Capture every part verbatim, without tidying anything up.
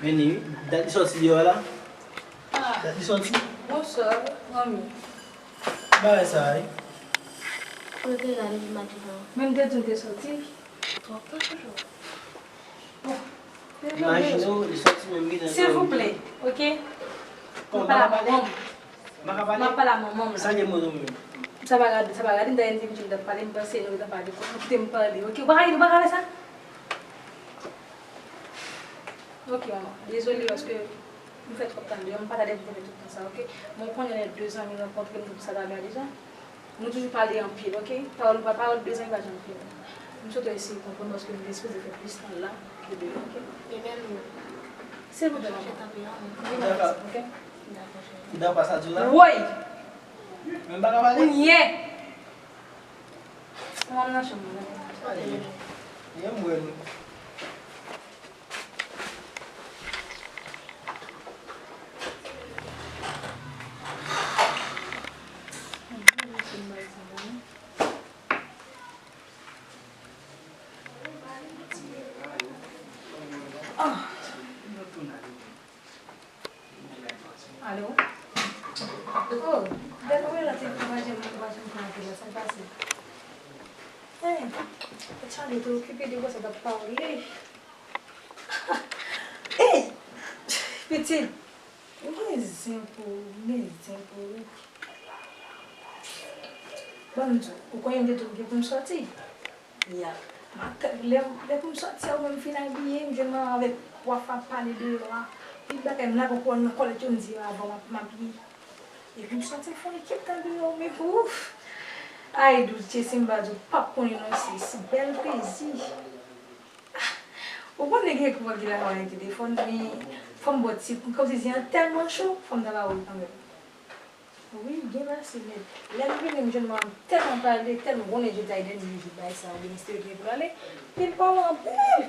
Men ni, dat li sòti deyò la. Dat li sòti. Bonswa, manmi. Bagay sa a, wi. Mwen te la depi maten an. Men m te di w te sòti. Twòp tan toujou. Bon. Imajine w, li sòti menm gentan. Silvouplè, oke? Bon, m pa la manman m. M pa ka pale? M ap pale a manman m la. Sa gen mwen menm. Sa pa gade, sa pa gade, m ta gen ti minit m t ap pale, m panse nou t ap pale. Koute m pale, oke? Ou pa ka, ou pa ka fè sa? Oke, manman. Dezole paske m fè twòp tan deyò, m pa ta dwe fè tout tan sa, oke? Bon, konnen lè de zanmi rankontre, m di w sa ta byen deja. Nou toujou pale anpil, oke? Pawòl, pa pawòl de zanmi pa janm fini. M swete w eseye konprann paske m te sipoze fè plis tan la ke deyò, oke? E bèl mo. Silvouplè, manman. Chita pye an. Dakò. Oke? Dakò, cheri. Dakò, sa di w la? Woy! Men m pa ka pale? Kounye! Manman nan chanm nan. Ayi. Ye m wè nou. Alo? Oh, dènye la te pa janm, pa janm konekte la, sa k pase? Hey, Charlie te okipe de bò sa t ap pale. Hey! Pitit, ou gen zen pou ou, ou gen zen pou ou. Bon, m di w, ou konnen m te di w gen pou m sòti. Ya. Lè, lè pou m sòti a, ou menm fin abiye, m jwenn manman avèk waf ap pale deyò a. Pi bagay m lage kò nan kòlèt yo, m di yo avan m ap, m abiye. Epi m sòti fè yon ekip tan deyò, men ouf! Ay, Doudje, si m pa di w, p ap konnen non, se, se bèl plezi. Ou konnen gen kouman ki la wè telefòn, men fò m ba w ti, kòmsi zen an tèlman cho, fò m ta ba w li kanmenm. Wi, byen pase, men lè m vini, m jwenn manman m tèlman pale, tèlman konnen Joe Biden li bay sa, oubyen misye gen pou l ale, li pale anpil.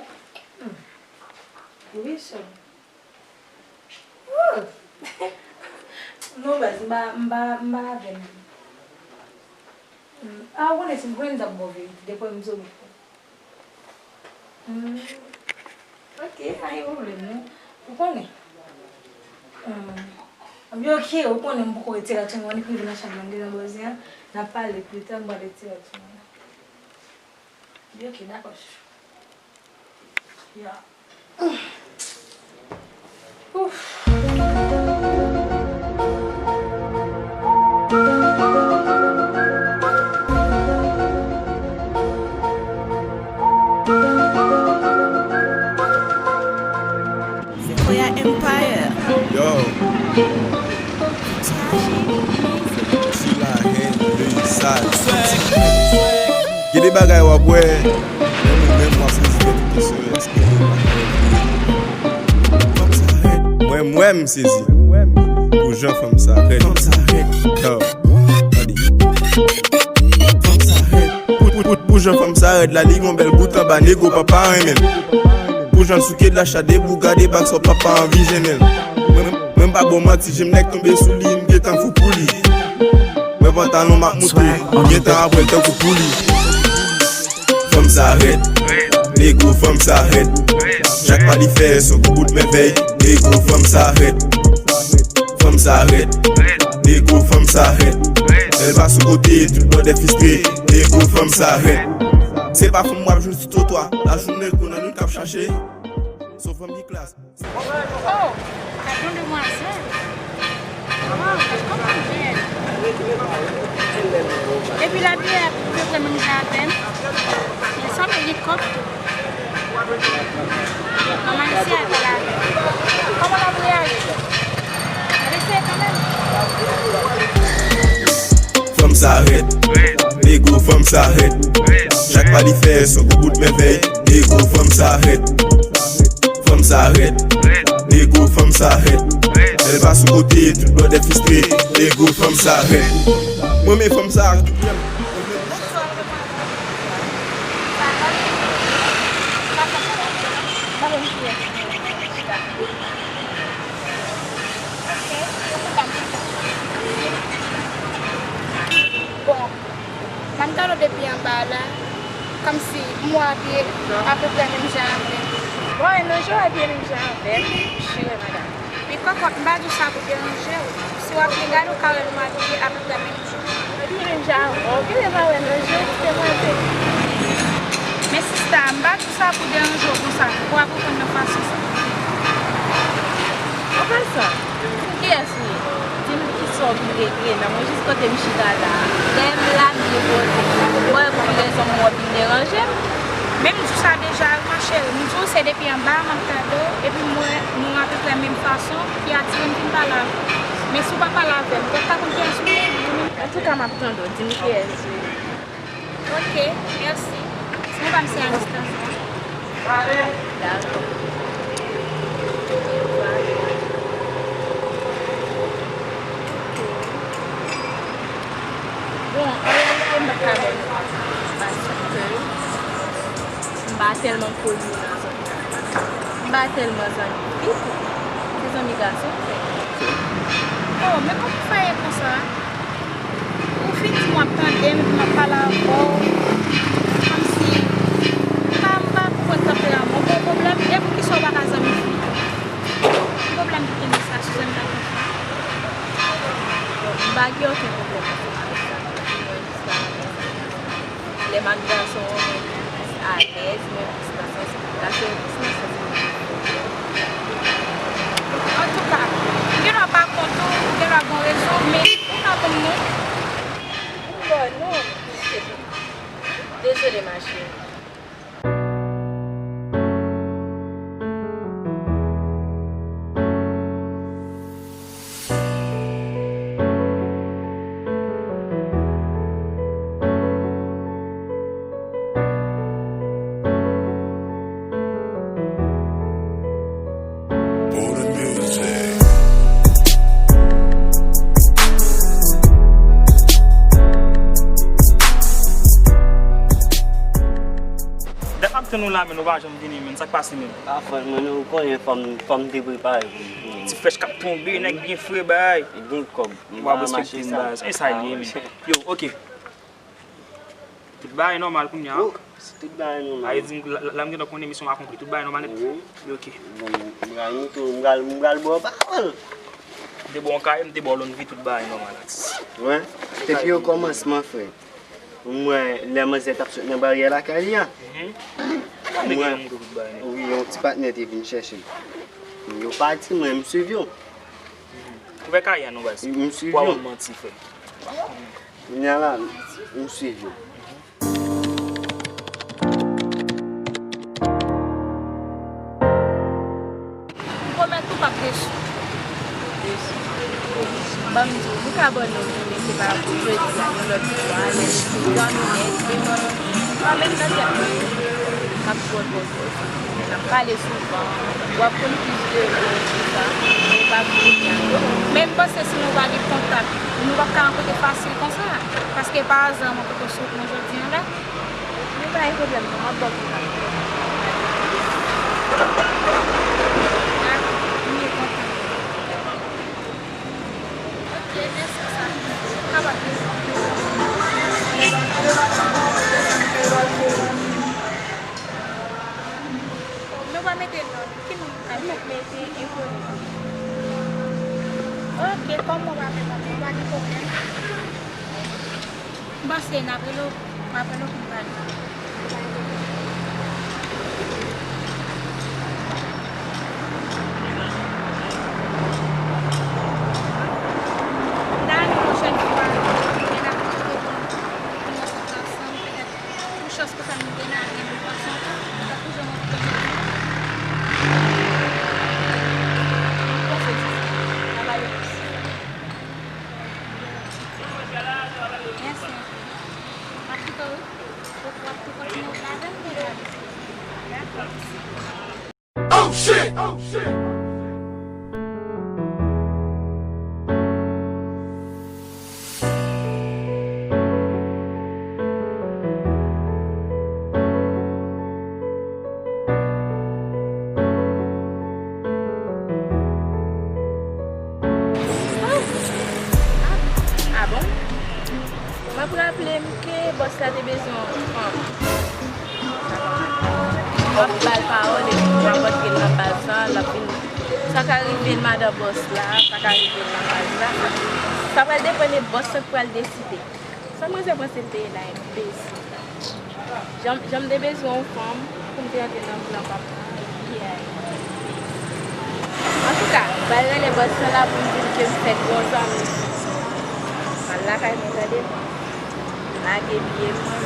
Hmm. Wi, sè. Oh! Non, baz, m pa, m pa, m pa avè l. Hmm. A, ou konnen si m konnen m t ap ba w verite, depi m sou wout. Hmm. Ok, pa gen pwoblèm, non. Ou konnen. Hmm. Anben, ok, ou konnen m poko retire aksyon, annik rive nan chanm nan, m deja bòzi an. N ap pale pita, m pral retire aksyon nan. Anben, ok, dakò, chouchou. Ya. Ouf. Gen de bagay w ap wè, menm ou menm w ap sezi tèt ou kesyon, èske fanm sa rèd? Mwen, mwen, m sezi pou jan fanm sa rèd. Fanm sa rèd. Yo, tande. Fanm sa rèd. Pou, pou, pou, pou jan fanm sa rèd la, li gon bèl bout anba nego papa renmen l. Pou jan l souke la chade pou gade bak sa papa anvi jennen l. Mwen, mwen pa bon manti, jem nèk tonbe sou li, m gentan fou pou li. Mwen pantalon m ap moute, m gentan apre l tankou pouli. Fanm sa rèd, nego fanm sa rèd. Chak pa li fè son gwo bout mèvèy, nego fanm sa rèd. Fanm sa rèd, nego fanm sa rèd. Lè l pa sou kote, tout bòdè fistre, nego fanm sa rèd. Se pa fanm w ap jwenn sou twotwa, lajounen kou nan nou k ap chache. Se yon fanm ki klas. Oh, gad yon demwazèl. Waw, gad kòman l bèl. Epi l abiye apeprè menm jan avè m. Li sanble gen kòb tou. Manman isi a te lave. Kòman l ap reyaji? N ap eseye kanmenm. Fanm sa rèd, nego fanm sa rèd. Chak pa li fè son gwo bout mèvèy, nego fanm sa rèd. Fanm sa rèd, nego fanm sa rèd. Lè l pa sou kote, tout bòdè fistre, nego fanm sa rèd. Mwen men fanm sa ak tout kè m. Bon, m ap gade w depi anba la, kòmsi m wè w abiye apeprè menm jan avè m. Bon, e nan je w abiye menm jan avè m, chire madanm. Men kòkòt, m pa di w sa pou deranje w. Si w ap byen gade, w ka wè nou abiye apeprè menm jan. Epi menm jan avè w, genlè m pa wè nan je w, ti demwazèl. Men sista, m pa di w sa pou deranje w konsa, pou w ap reponn nan fason sa. An pasan, di m kiyès ou ye? Di m kisa w vin regle, men mwen jis kote m chita la a. Dèyè m la, m gen koze. Mwen, pou ki rezon m wè w vin deranje m? Men m di w sa deja wi, ma chérie. M di w se depi anba a m ap gade w, epi m wè nou apeprè menm fason, ki atire m vin pale avè w. Men si w pa pale avè m, m p ap ka konn kiyès ou ye. Antouka, m ap tande w. Di m kiyès ou ye. Ok, mèsi. Sinon, pa m se a distans la. Dakò. Ok. Bon, an reyalite, m pa t ka bèl paske m pa tèlman koze nan zòn. M pa tèlman zanmi fi tou. Se zanmi gason m fè. Oh, men kòman w fè ye konsa? Ou fin di m w ap tande m, epi m ap pale avè w. Kòmsi, m pa, m pa konprann tanperaman w. Bon, pwoblèm, e poukisa w pa ka zanmi fi? Ki pwoblèm ki gen nan sa, Suzanne, m pa konprann? Bon, m pa gen okenn pwoblèm ansanm avèk sa. Mwen, jiska prezan, lè m ak gason, mwen plis alèz, mwen plis nan sans, paske mwen plis nan sans. Antouka, ou gendwa pa kont ou, ou gendwa gen rezon, men ou pa konn non. M ba w non. Dezole, ma chérie. Dat m ap tann ou la, men ou pa janm vini, men sa k pase, men? Afè, mwen, ou konnen fò m, fò m te prepare pou m vini. Ti flèch k ap tonbe, nèg byen fre, bay. Gen kòb. W ap respekte m, baz. E sa l ye, men. Yo, ok. Tout bagay nòmal kounye a. Oh, si tout bagay nòmal. A, e di m, la, la, la m gentan konnen misyon akonpli. Tout bagay nòmal nèt. Wi. Ok. Bon, m pral moute w, m pral, m pral ba w pawòl. M te ba w yon kare, m te ba w lòn vi, tout bagay nòmal, atis. Wi. Depi o kòmansman, frè. M wè lè manzè t ap sot nan baryè lakay li a. Mhm. M wè, wi, yon ti patnè te vin chèche l. Yo pati, mwen, m swiv yo. Ouvè kay a non, baz. M swiv yo. Ou pa wè m manti, frè. Kounye a la, m swiv yo. M pwomèt ou p ap desi. Kòm di w, nou ka ban non nou, men se pa pou jodi a, yon lòt fwa, lè nou fin ban nou nèt, men ban nou, pa menm nan tèt mwen, m ap pran pòz. N ap pale souvan, w ap konn plis de mwen, tout sa, men pa pou kounye a. Men m panse si nou pa gen kontak, nou p ap ka rankontre fasil konsa, paske pa aza m rankontre sou mwen jodi a la. Men pa gen pwoblèm non, m ap ba w kontak. Mwen kontan. Ok, mèsi sa. Ou kapab. Nou pa mete non. Ki non? Ay, nou mete enkoni. Ok, kòm ou pa fè sa, nou pa gen pwoblèm. M panse n ap rele w, m ap rele w pou n pale. N a yon pwochèn fwa, n ap rele w pou n, pou n rankontre ansanm, petèt, pou chans konsa nou gen nan men nou ansanm, tankou jan mwen te konn. Ou panse di sa? N a pale plis. Mèsi anpil. M ap kite w wi. Ou, w ap tou kontinye w ladan m deja. Dakò. Oh shit! Oh shit! Ah bon? M ap raple m ke bòs la te bezwen yon fanm. W ap ba l pawòl epi w ap antre l nan baz la, l ap vin. Sa ka rive l madan bòs la, sa ka rive l nan baz la. Sa, sa pral depann de bòs la k pral deside. Sa manzè panse l te ye la, enbesil. Jan, jan m te bezwen yon fanm pou m te antre nan plan papa, epi, eh. Antouka, m pral rele bòs lan la pou m di l ke m fèk bon zanmi. M al lakay mwen tande. Lage pye mwen.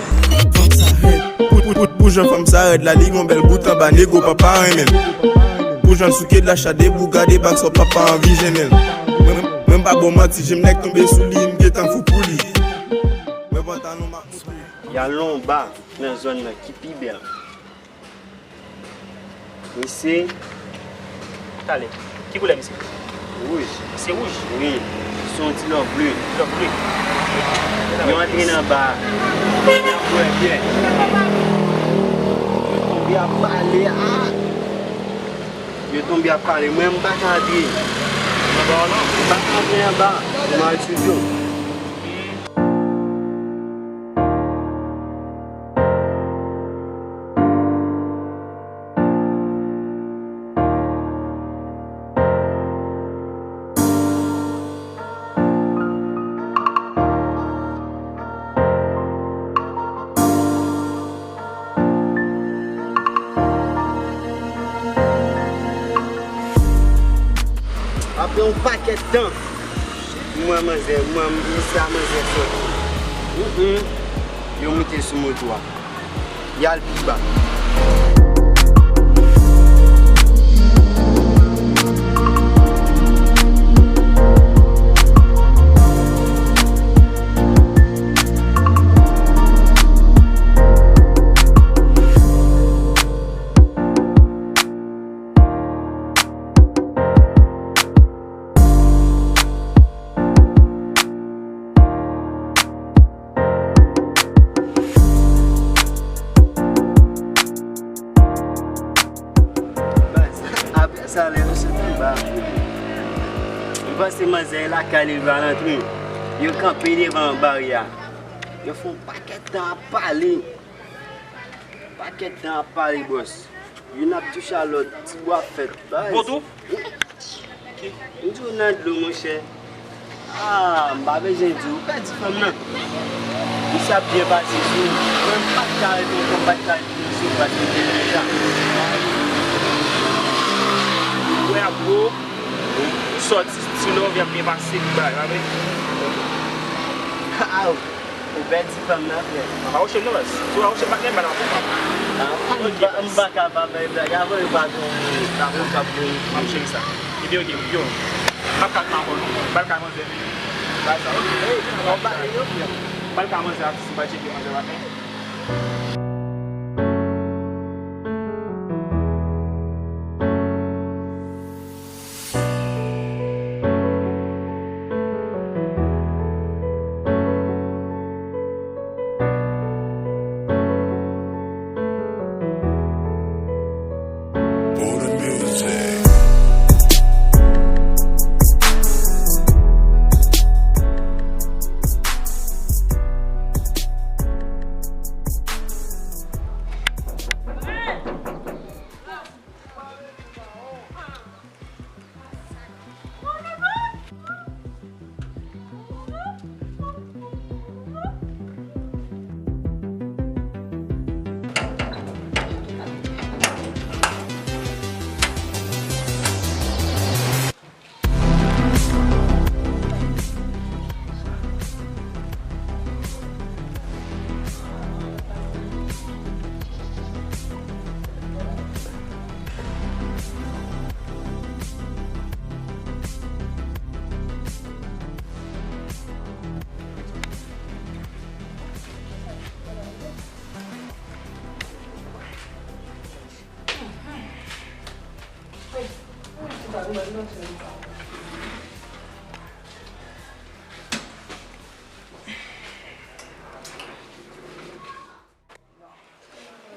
Fanm sa rèd. Pou, pou, pou, pou jan fanm sa rèd la, li gon bèl bout anba nego papa renmen l. Pou jan l souke dla chade pou gade bak sa papa anvi jennen l. Mwen, mwen pa bon manti, je m nèk tonbe sou li, m gentan fou pou li. Mwen pantalon m ap moutre. Y al nan yon ba nan zòn nan ki pi bèl. Misye. Talè. Ki koulè misye? Wouj. Misye wouj? Wi. Se yon ti lòv ble. Ti lòv ble. Yo antre nan ba a. Yo ap bwè byè. Yo tonbe ap pale. Ah! Yo tonbe ap pale. Mwen, m pa ka antre. Nan ba a non? M pa ka antre nan ba a. Yo mal sou yo. Apre yon pakèt tan, m wè manzè, m wè misye a manzè sòti. Hum, hum. Yo moute sou moto a. Y al pi ba. Baz, apre sa, lè nou sot anba, m panse manzè lakay li pral antre. Yo kanpe devan baryè a. Yo fè yon pakèt tan ap pale. Pakèt tan ap pale, bòs. Youn ap touche a lòt, ti bwa fèt, baz. Bon tou? M di w nan dlo, monchè. Ah, m pa bezwen di w, ou pèdi fanm nan. Misye ap byen pase sou ou. Mwen, m pa t ka rete ankò, m pa t ka rete sou ou, paske m te deja. Ou wè ap gwo, ou sòti, ti love, y ap byen pase, pi bay, pa vre? Aw. Ou pèdi fanm nan, frè. Pa woche m non, baz. Si w pa woche m, pa t gen bal avè w, papa. Ah, m pa, m pa kapab bay blag avè w, pa gen yon avoka pou m. M ap jere sa. Ebyen, oke, yo. M ap kal nan avè w non. M al kay manzè. Sa, sa, ok. Ey, w ap pale yo. Pral ka manzè a, si w pa tcheke manzè maten.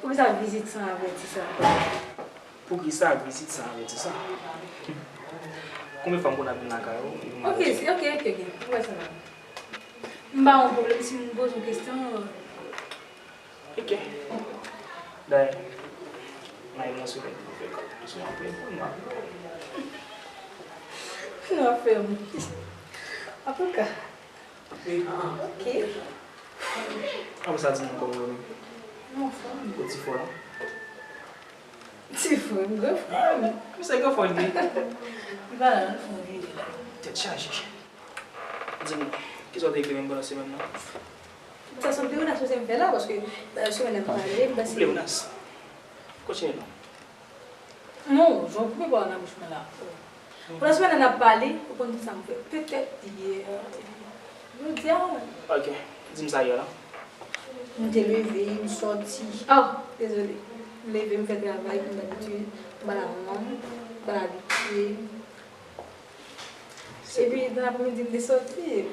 Poukisa vizit san avètisman? Poukisa vizit san avètisman? Konbyen fwa m konn ap vin lakay ou? Ok, ok, ok, ok. M wè sa la. M pa yon pwoblèm si m poze yon kesyon. Ok. Dayè, m a yon sou fè kòb sou yon pwen pou m ap. Nou ap fè m. Antouka. Ok. Apre sa, di m kòman w ye menm? M anfòm. Ou ti fò la? Ti frè m, gran frè m. Misye gran frè l ye. Li pa la, non, li fè yon vire la. Tèt chaje. Di m, kisa w te ekri menm pandan semèn nan? Sa se yon pleonasyon se m fè la, paske, euh, semèn nan pale, m panse. Pleonas. Kontinye non. Non, jan w koupe pawòl nan bouch mwen la. Pandan semèn nan n ap pale, ou konn kisa m fè? Petèt yè, jodi a. Ok, di m sa yè la. M te leve, m sòti. Ah, dezole. M leve, m fè travay, kòm dabitid. M al al manman m, m al abitye. Epi, nan apremidi, m te sòti.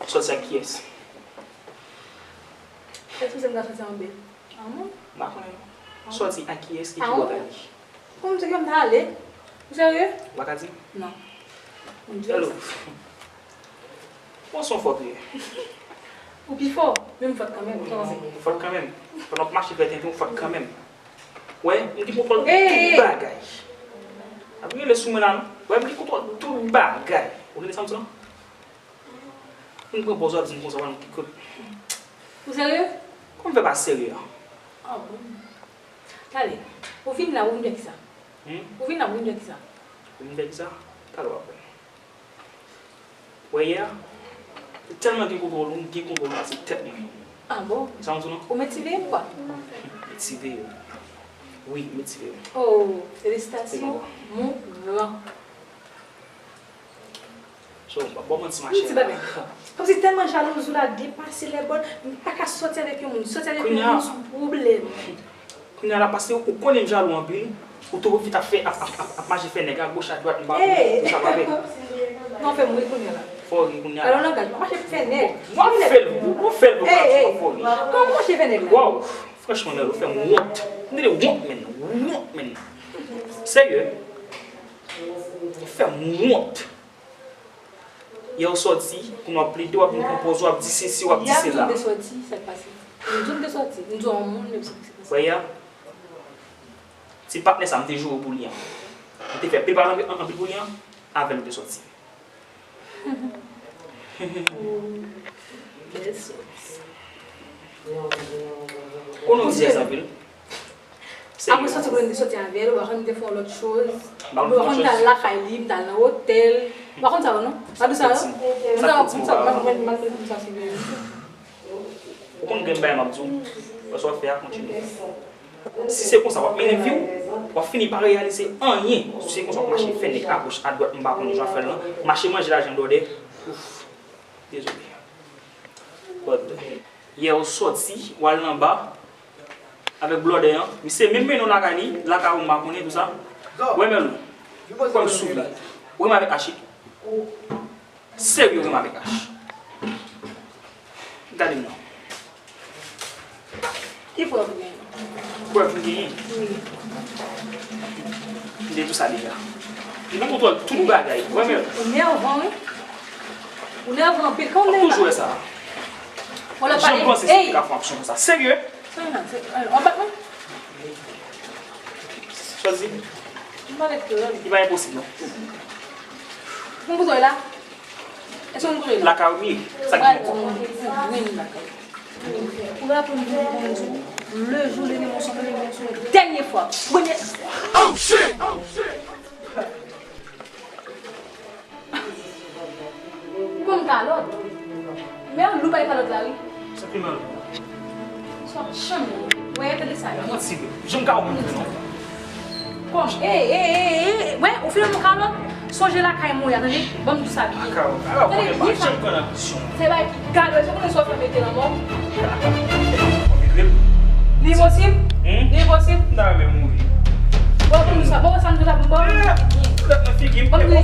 Sòti ak kiyès? Èske w se m ka sòti anba? Ahan. M pa konnen non. Sòti ak kiyès e ki bò w t ale? Kòman se ke m t ale? Ou serye? Ou pa ka di? Non. Hello. Bon, se yon fòt ou ye. Ou pi fò, men m fòt kanmenm. Ou fòt kanmenm. Pandan w ap mache fè tenten, ou fòt kanmenm. Wè, m gen kontwòl tout bagay. Ap rele sou mwen la non. Wè, m gen kontwòl tout bagay. Ou tande sa m di w lan? M pran pòz w ap di m konsa, w ap di m ki kote. Ou serye? Kòman m fè pa serye a? Ah bon. Tande, ou vin la, ou vin fè kisa? Hmm? Ou vin la, ou vin fè kisa? Ou vin fè kisa? Talè w ap wè. Wè yè a, ou tèlman gen kontwòl ou, m gen kontwòl ou pase tèt mwen. Ah bon? Sa m di w non? Ou met ti veye m kwa? Met ti veye w. Wi, met ti veye w. Oh, felisitasyon, mon gran. So, m p ap ba w manti, machè. Yon ti bagay. Kòmsi tèlman jalouz ou la depase lè bòn, m pa ka sòti avèk yon moun. Sòti avèk yon moun se yon pwoblèm. Kounye a la, paske ou konnen m jalou anpil, ou tou pwofite ap fè, ap, ap, ap, ap mache fè nèg a goch a dwat, m pa konnen pou sa pa fè. Non, fè m ri kounye a la. Fè w ri kounye a la. Alò, langaj, m ap mache fè nèg. W ap fè l, w ap fè l, w ap fè w ri. Kòman w mache fè nèg la? Waw, franchman, Mèl, ou fè m wont. M tande wont, menn, wont, menn. Serye? Ou fè m wont. Yè w sòti, kounye a w ap plede, w ap vin pran pòz, w ap di sesi, w ap di sela. Yè a m di w m te sòti, sa k pase? M di w m te sòti, m di w yon moun, menm si se pa sa. Wè yè a, se patnè sa m te joure pou li an. M te fè pil pale anpil, anpil pou li an, avè l m te sòti. Bèl sòti. Konnen w dyèz anpil. Apre sòti, konnen m te sòti avè l, ou pa konn m te fè yon lòt choz. Ou pa konn m t al lakay li, m t al nan otèl. Ou pa konn sa yo non? Pa di sa yo? Sa fè ti mo pa yo. Ou konn gen bagay m ap di w, paske w ap fè a kontinye. Si se konsa w ap mennen vi w, w ap fini pa reyalize anyen. Si se konsa w ap mache fè nèg agoch adwat, m pa konnen jan w ap fè l lan, mache manje lajan blòdè, Ouf, dezole. Brother. Yè ou sòti, ou al nan ba avèk blòdè an. Misye menm mennen w lakay li, lakay ou m pa konnen tou sa. Wè men ou. Kwè m sou li. Ou renmen avèk Achi. Serye ou renmen avèk Achi. Gade m non. Ki prèv ou genyen? Prèv m genyen? Wi. M te di w sa deja. Li pran kontwòl tout bagay. Wè men. Ou nèvan wi. Ou nèvan anpil. Kòman w nèvan? Toujou wè sa. Jan m panse se te ka fè yon aksyon konsa. Serye? Sa nan se an bat mwen. Chwazi. M pale kreyòl. Li pa enposib non. Pou m koute w la. Èske w konnen? Lakay ou ye? Sa ki gen kòb? Ou raple m di w, le jou le mwen sou le mwen sou dènye fwa. Premye. Oh shit! Ou konn kalòt? Men yon lou bay kalòt la wi. Sa pi mal. Sòt chanm. Wè, tande sa. Manti vre. Jan m ka wè mwen non. Kòm, e, e, e, e, wè, ou fin nan kalòt, sonje lakay mwen ya, tande, ban m di sa byen. Tande, ni sa. Se bay ki gade, se konnen sa w fè mete nan mò. Li posib? Li posib? M ta renmen mouri. Bon, ban m di sa, bon, sa m di sa pou m ban. Lèt nan figi m. Ban m di.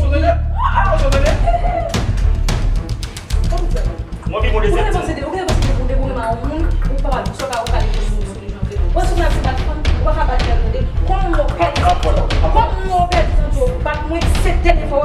Mwen vin mande sèt. Ou gen panse de, ou gen panse de pou dekouvri ma yon moun, ou pa pral sou ka ou ka dekouvri moun sou li jan vle. Ou panse moun ap se bat fanm, ou pa ka bat nèg tande. Kòman w pèdi santi w? Kòman w pèdi santi w? Bat mwen, se dènye fwa w